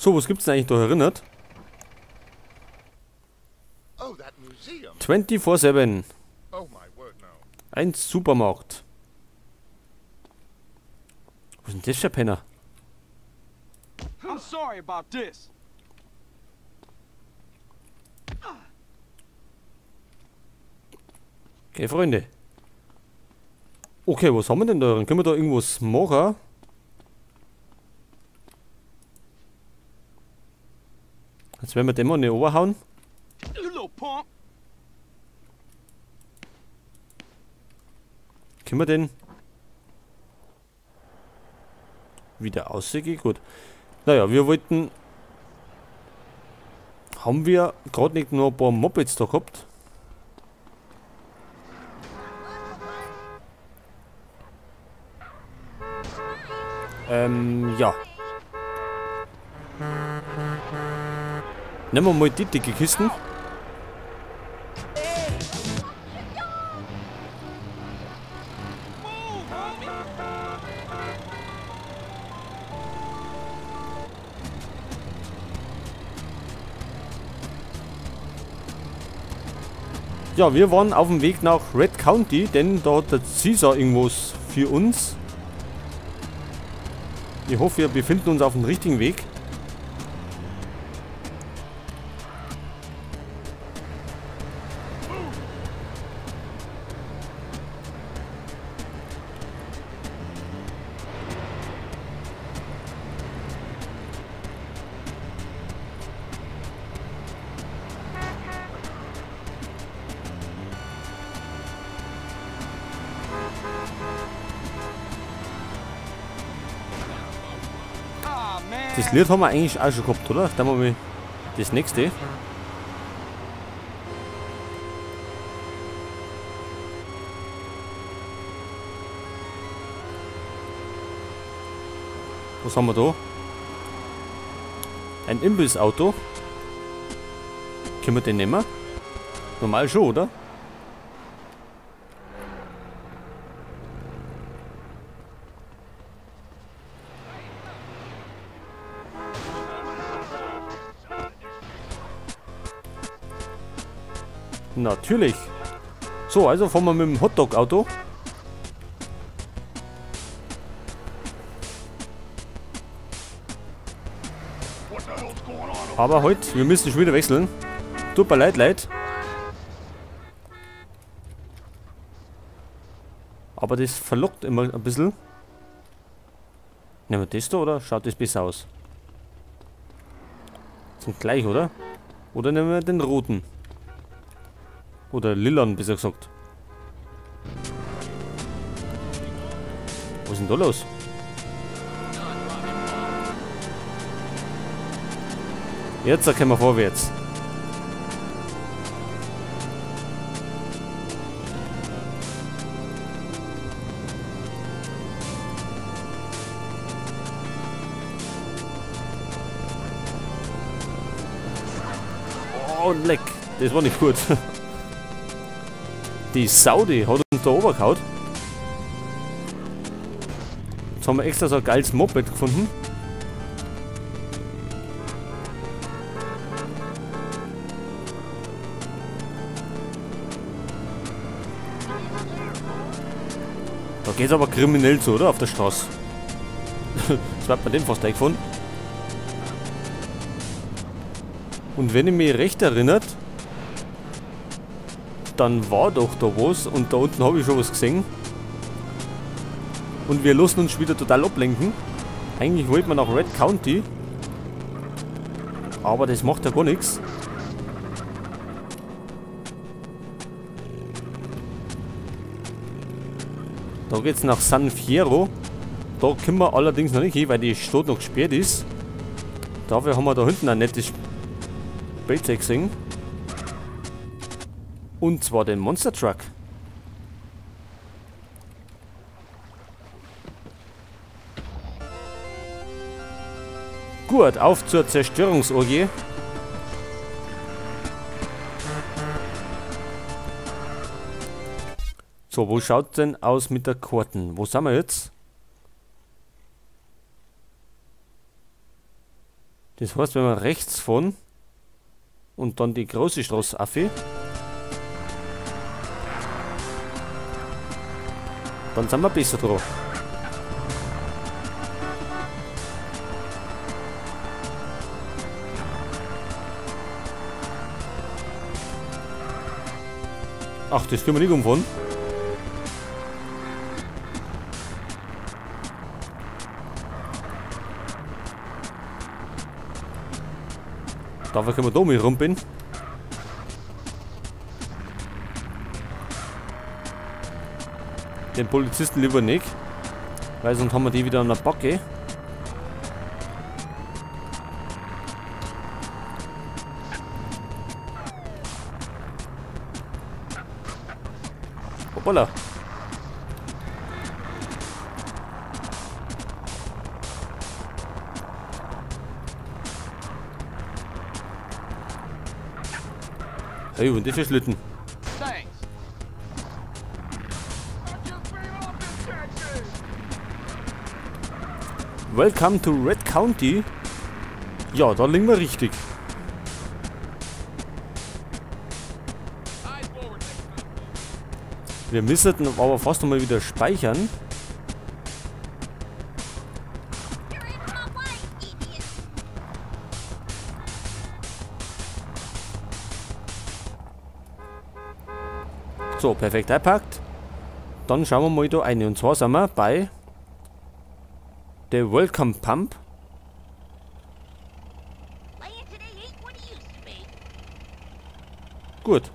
So, was gibt's denn eigentlich da erinnert? 24/7. Ein Supermarkt. Was ist denn das für ein Penner? I'm sorry about this. Okay, Freunde. Okay, was haben wir denn da? Können wir da irgendwas machen? Jetzt werden wir den mal nicht overhauen. Können wir den wieder aussehen? Gut. Naja, wir wollten... Haben wir gerade nicht noch ein paar Mopeds da gehabt? Ja. Nehmen wir mal die dicke Kisten. Ja, wir waren auf dem Weg nach Red County, denn da hat der Cesar irgendwas für uns. Ich hoffe, wir befinden uns auf dem richtigen Weg. Das Lied haben wir eigentlich auch schon gehabt, oder? Dann machen wir das nächste. Was haben wir da? Ein Imbissauto. Können wir den nehmen? Normal schon, oder? Natürlich. So, also fahren wir mit dem Hotdog-Auto. Aber heute, wir müssen schon wieder wechseln. Tut mir leid, leid. Aber das verlockt immer ein bisschen. Nehmen wir das da, oder? Schaut das besser aus? Sind gleich, oder? Oder nehmen wir den roten? Oder lillan, besser gesagt. Was ist denn da los? Jetzt können wir vorwärts. Oh, leck. Das war nicht gut. Die Saudi hat uns da runtergehauen. Jetzt haben wir extra so ein geiles Moped gefunden. Da geht's aber kriminell zu, oder? Auf der Straße. Das wird man den fast eingefahren. Und wenn ich mich recht erinnert, dann war doch da was und da unten habe ich schon was gesehen. Und wir lassen uns wieder total ablenken. Eigentlich wollten wir nach Red County. Aber das macht ja gar nichts. Da geht's nach San Fierro. Da können wir allerdings noch nicht hin, weil die Stadt noch gesperrt ist. Dafür haben wir da hinten ein nettes Spielzeug gesehen. Und zwar den Monster Truck. Gut, auf zur Zerstörungsorgie. So, wo schaut denn aus mit der Karten? Wo sind wir jetzt? Das heißt, wenn wir rechts fahren und dann die große Straße auf, dann sind wir besser dran. Ach, das können wir nicht umfahren. Dafür können wir da mal rumpinnen. Den Polizisten lieber nicht, weil sonst haben wir die wieder an der Backe. Hoppala. Hey, und die für Schlitten. Welcome to Red County. Ja, da liegen wir richtig. Wir müssten aber fast nochmal wieder speichern. So, perfekt eingepackt. Dann schauen wir mal da rein. Und zwar sind wir bei der Welcome Pump. Gut.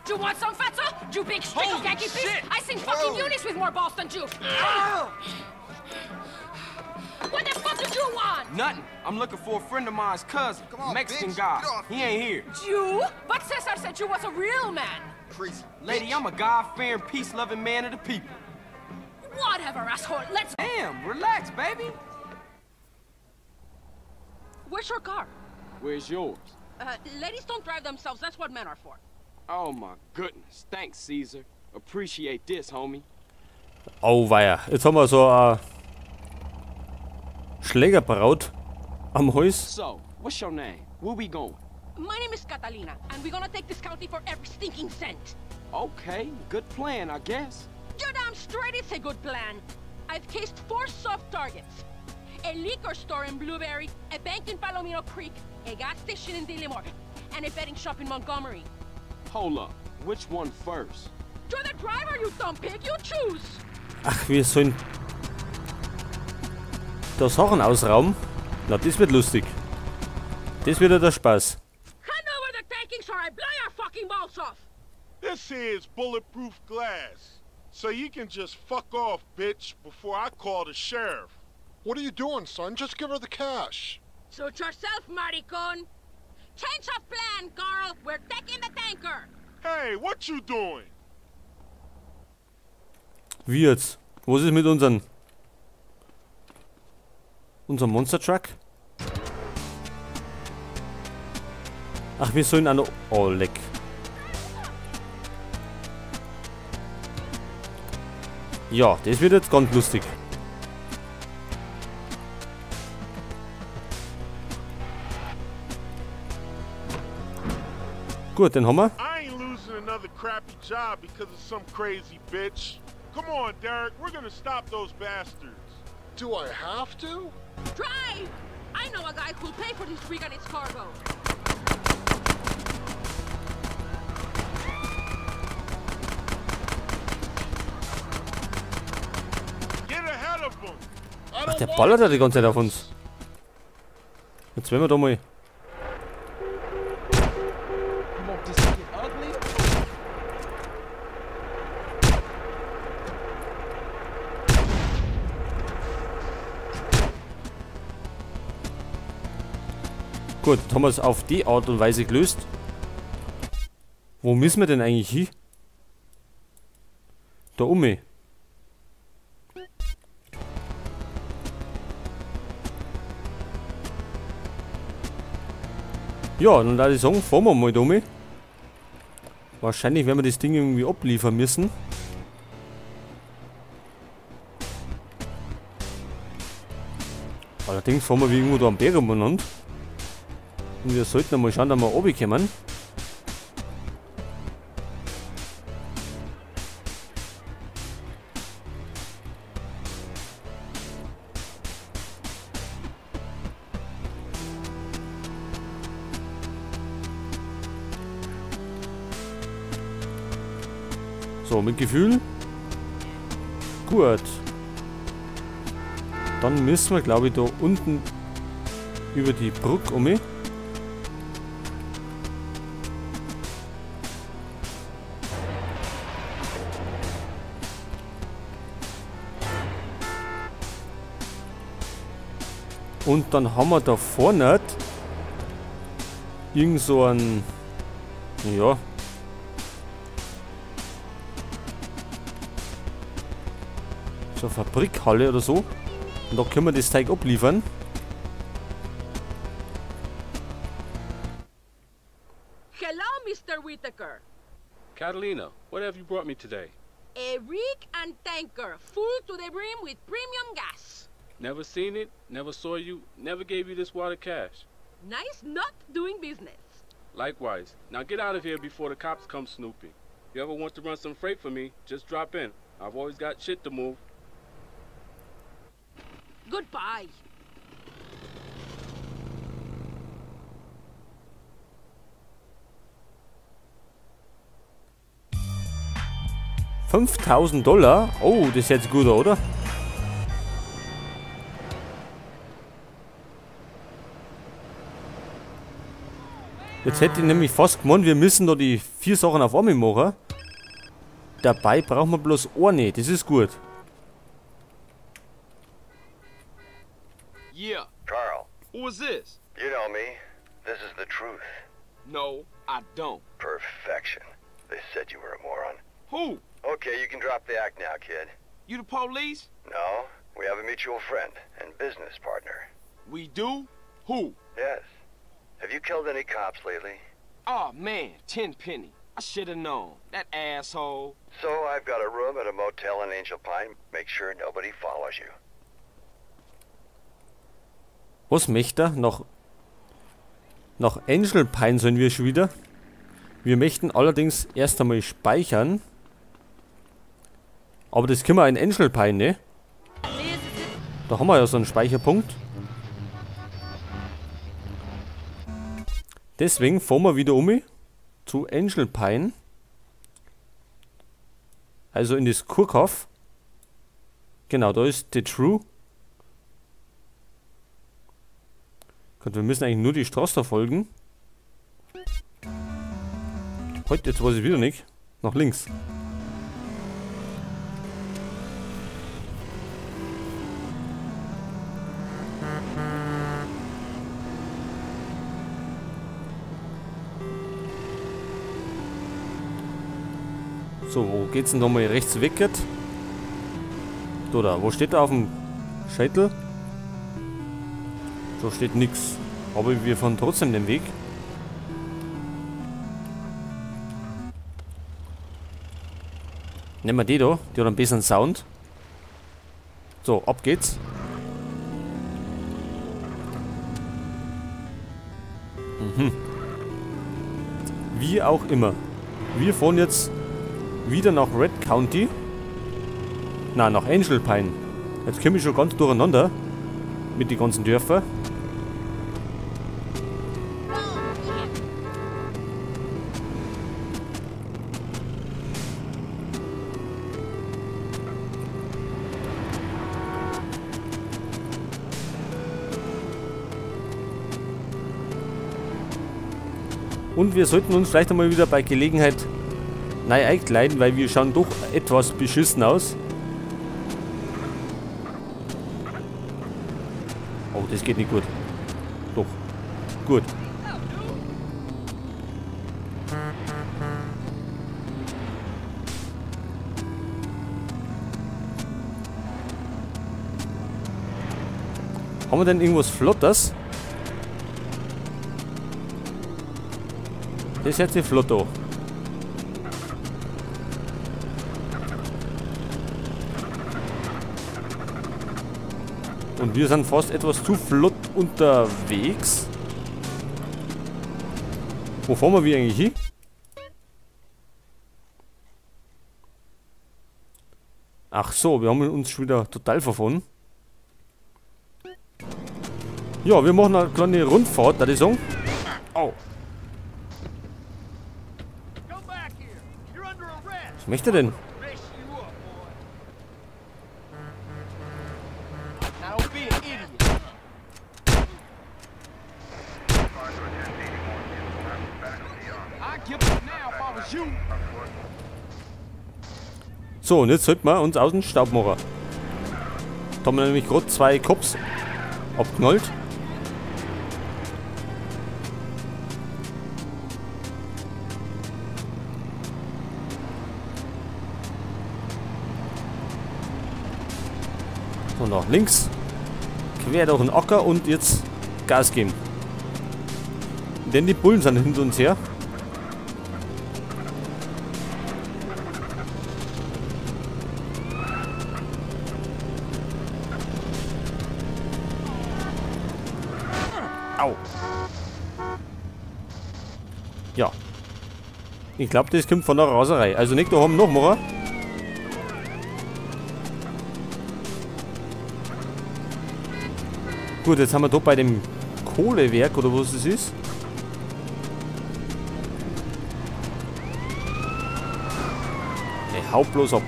Do you want some, fatso? You big stick of Yankee piece? I seen fucking units with more balls than you. What the fuck did you want? Nothing. I'm looking for a friend of mine's cousin, Come on, Mexican bitch. guy. Get off He ain't here. You? But Cesar said you was a real man. Crazy Lady, bitch. I'm a God-fearing, peace-loving man of the people. Whatever, asshole. Let's. Damn, relax, baby. Where's your car? Where's yours? Ladies don't drive themselves. That's what men are for. Oh my goodness. Thanks, Caesar. Appreciate this, homie. Oh weia. Jetzt haben wir so eine Schlägerbraut am Hals. So, what's your name? Where we going? My name is Catalina, and we're gonna take this county for every stinking cent. Okay, good plan, I guess. You're damn straight it's a good plan. I've cased 4 soft targets. A liquor store in Blueberry, a bank in Palomino Creek, a gas station in Dillimore, and a betting shop in Montgomery. Hold up, which one first? You're the driver, you dumb pig, you choose! Ach, wir sollen da Sachen ausrauben. Na, das wird lustig. Das wird ja der Spaß. Hand over the takings or I blow your fucking balls off! This here is bulletproof glass. So you can just fuck off, bitch, before I call the sheriff. What are you doing, son? Just give her the cash. Suit yourself, maricon. Change of plan, Carl. We're taking the tanker. Hey, what you doing? Wie jetzt? Was ist mit unserem Monster Truck? Ach, wir sollen an... Oh, leck. Ja, das wird jetzt ganz lustig. Gut, den haben wir. I ain't losing another crappy job because of some crazy bitch. Come on, Derek, we're gonna stop those bastards. Do I have to? Drive! I know a guy who'll pay for this rig and its cargo. Get ahead of them. Ach, der ballert ja die ganze Zeit auf uns. Jetzt werden wir da mal. Gut, haben wir es auf die Art und Weise gelöst. Wo müssen wir denn eigentlich hin? Da oben. Ja, dann würde ich sagen, fahren wir mal da oben. Wahrscheinlich werden wir das Ding irgendwie abliefern müssen. Allerdings fahren wir wie irgendwo da am Berg umeinander. Und wir sollten einmal schauen, dass wir runterkommen. So, mit Gefühl. Gut. Dann müssen wir, glaube ich, da unten über die Brücke um. Und dann haben wir da vorne irgend so ein, ja, so eine Fabrikhalle oder so. Und da können wir das Teig abliefern. Hello, Mr. Whitaker. Catalina, what have you brought me today? A rig and tanker, full to the brim with premium gas. Never seen it, never saw you, never gave you this wad of cash. Nice not doing business. Likewise. Now get out of here before the cops come snooping. You ever want to run some freight for me, just drop in. I've always got shit to move. Goodbye. $5.000? Oh, das ist jetzt gut, oder? Jetzt hätte ich nämlich fast gemeint, wir müssen da die 4 Sachen auf einmal machen. Dabei brauchen wir bloß eine, das ist gut. Yeah. Carl. Who is this? You know me. This is the truth. No, I don't. Perfection. They said you were a moron. Who? Okay, you can drop the act now, kid. You the police? No, we have a mutual friend and business partner. We do? Who? Yes. Have you killed any cops lately? Oh man, Tenpenny. I should have known. That asshole. So I've got a room at a motel in Angel Pine. Make sure nobody follows you. Was möchte er? Nach Angel Pine sollen wir schon wieder. Wir möchten allerdings erst einmal speichern. Aber das können wir in Angel Pine, ne? Da haben wir ja so einen Speicherpunkt. Deswegen fahren wir wieder um zu Angel Pine. Also in das Kurkaff. Genau, da ist The True. Gut, wir müssen eigentlich nur die Straße da folgen. Heute, jetzt weiß ich wieder nicht. Nach links. So, wo geht's denn nochmal rechts weg jetzt? Da, wo steht da auf dem Scheitel? Da steht nix. Aber wir fahren trotzdem den Weg. Nehmen wir die da, die hat ein bisschen Sound. So, ab geht's. Mhm. Wie auch immer. Wir fahren jetzt wieder nach Red County. Na, nach Angel Pine. Jetzt komme ich schon ganz durcheinander mit den ganzen Dörfern. Und wir sollten uns vielleicht einmal wieder bei Gelegenheit neu einkleiden, weil wir schauen doch etwas beschissen aus. Oh, das geht nicht gut. Doch. Gut. Haben wir denn irgendwas Flottes? Das ist jetzt nicht flott da. Und wir sind fast etwas zu flott unterwegs. Wo fahren wir eigentlich hin? Ach so, wir haben uns schon wieder total verfahren. Ja, wir machen eine kleine Rundfahrt, würde ich sagen. Au. Was möchte er denn? So, und jetzt sollten wir uns aus dem Staub machen. Da haben wir nämlich gerade 2 Cops abgeknallt. Und nach links. Quer durch den Acker und jetzt Gas geben. Denn die Bullen sind hinter uns her. Au. Ja. Ich glaube, das kommt von der Raserei. Also nicht da haben noch machen. Gut, jetzt haben wir da bei dem Kohlewerk oder was es ist. Ey, hau bloß ab.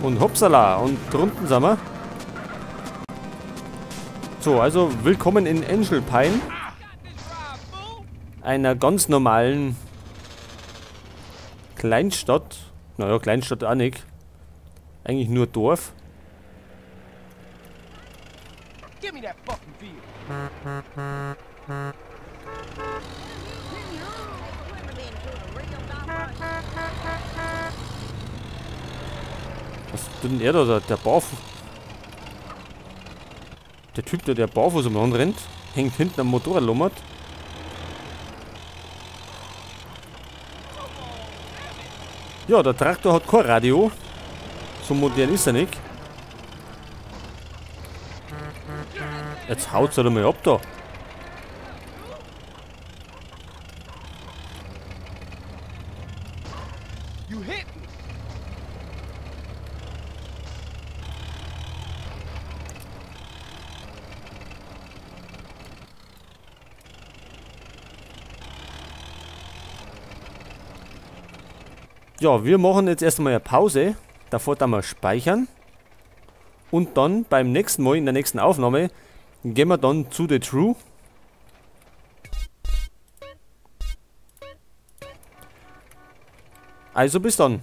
Und hoppsala, und drunten sind wir. So, also willkommen in Angel Pine. Einer ganz normalen Kleinstadt. Naja, Kleinstadt auch nicht. Eigentlich nur Dorf. Was tut denn er da? Der Barfuß. Der Typ, der barfuß umeinander rennt, hängt hinten am Motorrad lummert. Ja, der Traktor hat kein Radio. So modern ist er nicht. Jetzt haut's halt einmal ab da. Ja, wir machen jetzt erstmal eine Pause. Davor dann mal speichern. Und dann beim nächsten Mal, in der nächsten Aufnahme, gehen wir dann zu The True. Also bis dann.